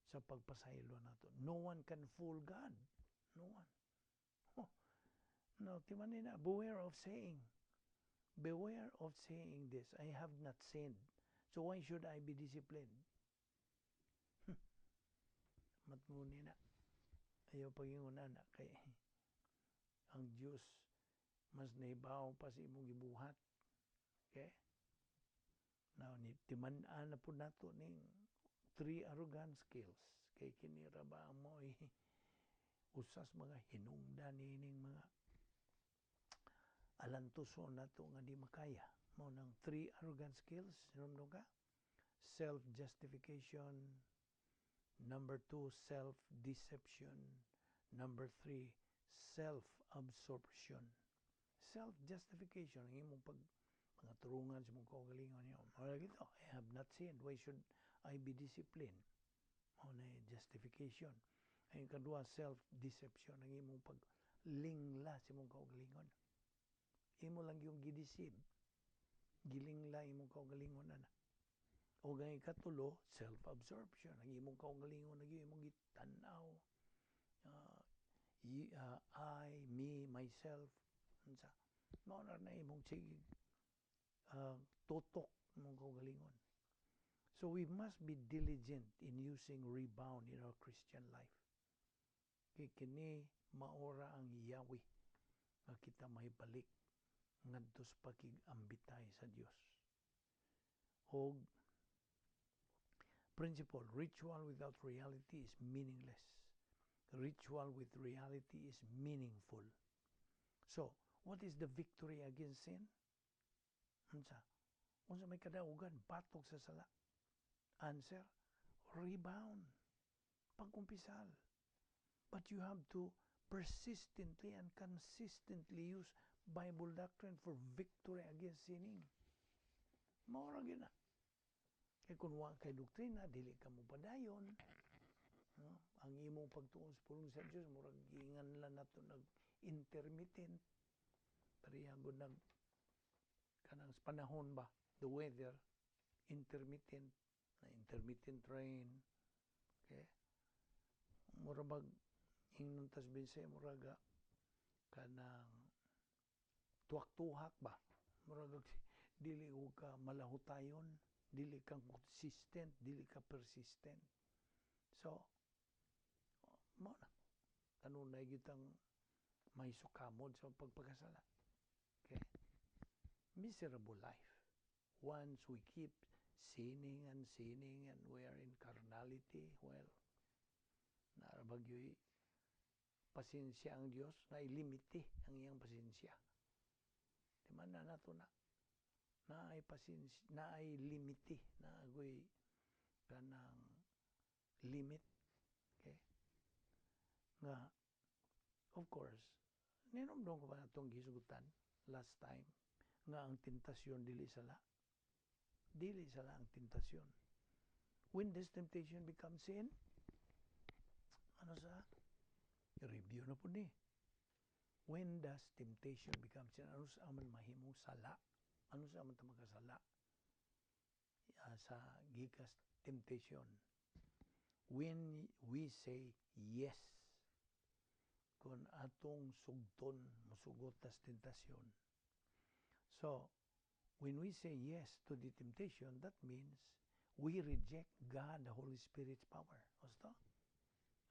sa pagpasaylo nato. No one can fool God. No one. Oh. No, timanin na, beware of saying this, "I have not sinned, so why should I be disciplined?" Matnguni na. Ayaw pagingon na kay ang Diyos mas nahibaw pa sa imong gibuhat. Okay? Now, ni, timan-an na po nato ning three arrogant skills. Kay kini ra ba ang mo'y usas mga hinungdan nining mga alantuson nato nga di makaya. Mao nang three arrogant skills, hinumdum ka? Self-justification, number two, self-deception, number three, self-absorption. Self-justification, ang imong pag mga turungan sa imong kaugalingon niyo. Mao gito, "I have not sinned. Why should I be disciplined?" Mao na justification. Ang kadua, self-deception, ang imong paglingla sa imong kaugalingon. Imo lang yung gideceive. Gilingla imong kaugalingon na. O ang ikatulo, self-absorption. Ang imong kaugalingon na imong gitanaw. I, me, myself. Unsa? Mao na na imong sige tutok imong kaugalingon. So we must be diligent in using rebound in our Christian life. Kay kini maora ang Yahweh nga kita mahibalik ngadto sa pakig-ambitay sa Dios. Og principle, ritual without reality is meaningless. Ritual with reality is meaningful. So, what is the victory against sin? Unsa? Unsa may kadaugan batok sa sala? Answer, rebound. Pagkumpisal. But you have to persistently and consistently use Bible doctrine for victory against sinning. Mao ra gyud na. Kay kung wa kay doktrina, dili ka mo padayon. No? Ang imong pagtuon sa pulong sa Dios murag giingan lang nato nag intermittent. Pareha gud nag kanang sa panahon ba, the weather, intermittent, na intermittent rain. Okay? Mura bag ingnon tas binsay muraga kanang tuwak-tuhak ba? Murag dili ko ka malahutayon, dili ka consistent, dili ka persistent. So, mao na. Kanunay gyud may sukamod sa pagpakasala. Okay? Miserable life. Once we keep sinning and sinning and we are in carnality, well, narabag yo'y pasensya ang Diyos, na ilimite ang iyang pasensya. Di man na nato na. Na ay pasensya, na ay limite, na agoy kanang limit. Okay? Nga, of course, ninomdom ko ba natong gisugutan last time nga ang tentasyon dili sala. Dili sala ang tentasyon. When does temptation become sin? Ano sa? I-review na po ni. When does temptation become sin? Ano sa aman mahimong sala? Ano sa aman ta makasala? Sa gikas temptation. When we say yes, kung atong sugton, musugot tas tentasyon. So, when we say yes to the temptation, that means we reject God, the Holy Spirit's power. Husto?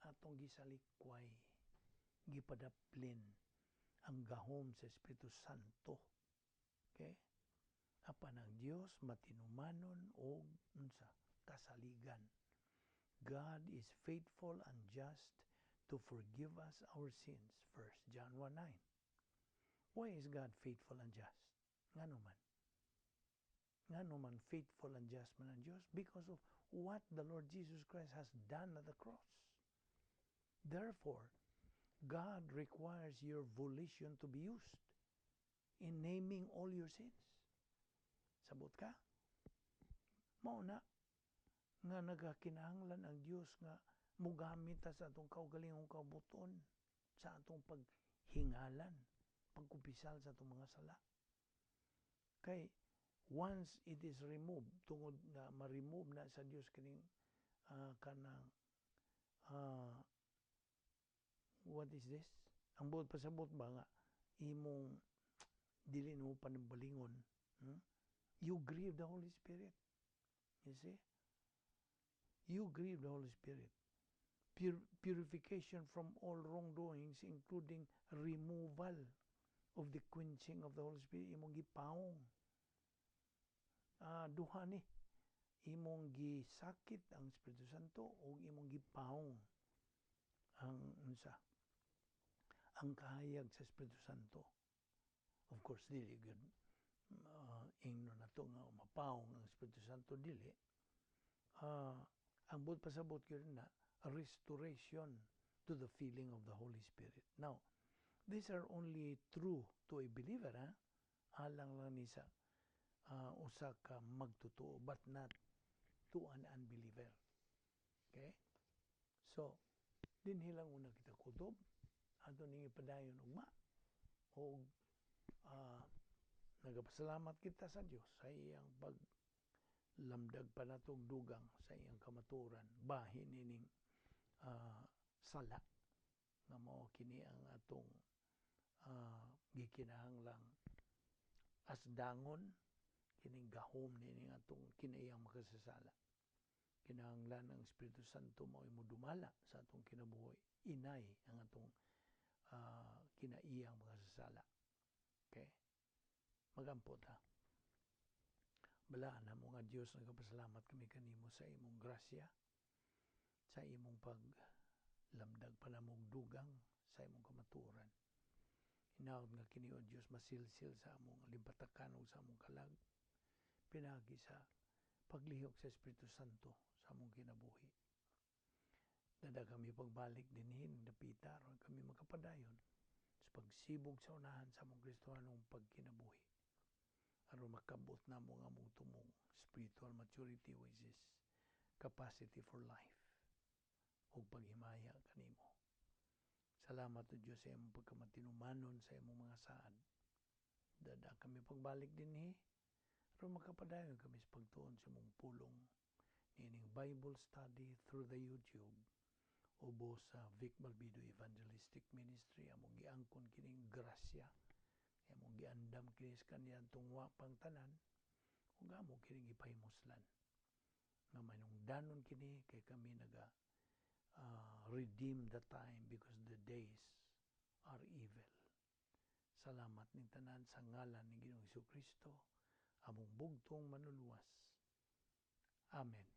Atong gisalikway, gipadaplin ang gahom sa Espiritu Santo. Okay? Apan ang Dios matinumanon og unsa? Kasaligan. God is faithful and just to forgive us our sins. 1 John 1:9. Why is God faithful and just? Ngano man? Ngano man faithful and just man ang Dios? Because of what the Lord Jesus Christ has done at the cross. Therefore, God requires your volition to be used in naming all your sins. Sabot ka? Mao na nga nagakinahanglan ang Dios nga mugamit ta sa atong kaugalingong kabubut-on sa atong paghingalan, pagkumpisal sa atong mga sala. Kay once it is removed, tungod nga ma-remove na sa Dios kining kanang what is this? Ang buot pasabot ba nga imong dili mo panimbalingon, You grieve the Holy Spirit. You see? You grieve the Holy Spirit. Purification from all wrongdoings, including removal of the quenching of the Holy Spirit, imong gipawong. Duha ni imong gisakit ang Espiritu Santo o imong gipawong ang unsa, ang kahayag sa Espiritu Santo. Of course, dili gyud ingno nato nga mapawong ang Espiritu Santo, dili. Ang buot pasabot gyud na restoration to the feeling of the Holy Spirit. Now, these are only true to a believer, ha? Alang lang ni sa usa ka magtotoo, but not to an unbeliever. Okay? So, dinhi lang una kita kutob, ato ning ipadayon ugma og nagapasalamat kita sa Dios sa iyang pag lamdag pa natog dugang sa iyang kamatuoran bahin nining sala nga mao kini ang atong gikinahanglang asdangon kining gahom nining atong kinaiyang makasasala. Kinahanglan ang Espiritu Santo mao modumala sa atong kinabuhi, inay ang atong kinaiyang makasasala. Okay, magampo ta. Balaan namo nga Dios, nagapasalamat kami kanimo sa imong grasya, sa imong paglamdag pa namong dugang sa imong kamatuoran. Hinaot nga kini, o Dios, masilsil sa among limpatakan ug sa among kalag pinaagi sa paglihok sa Espiritu Santo sa among kinabuhi. Dada kami pagbalik dinhi dapita aron kami makapadayon sa pagsibog sa unahan sa among Kristohanong pagkinabuhi, aron makabot namo ang among tumong spiritual maturity, which is capacity for life ug paghimaya kanimo. Salamat, o Dios, sa imong pagkamatinumanon sa imong mga saad. Dada kami pagbalik dinhi aron makapadayon kami sa pagtuon sa imong pulong niining Bible study through the YouTube ubos sa Vic Balbido Evangelistic Ministry. Among giangkon kining grasya, among giandam kini sa kaniadtong wa pang tanan ug amo kining gipahimuslan nga manungdanon kini kay kami naga redeem the time because the days are evil. Salamat ning tanan sa ngalan ni Ginoong Kristo, among bugtong Manluluwas. Amen.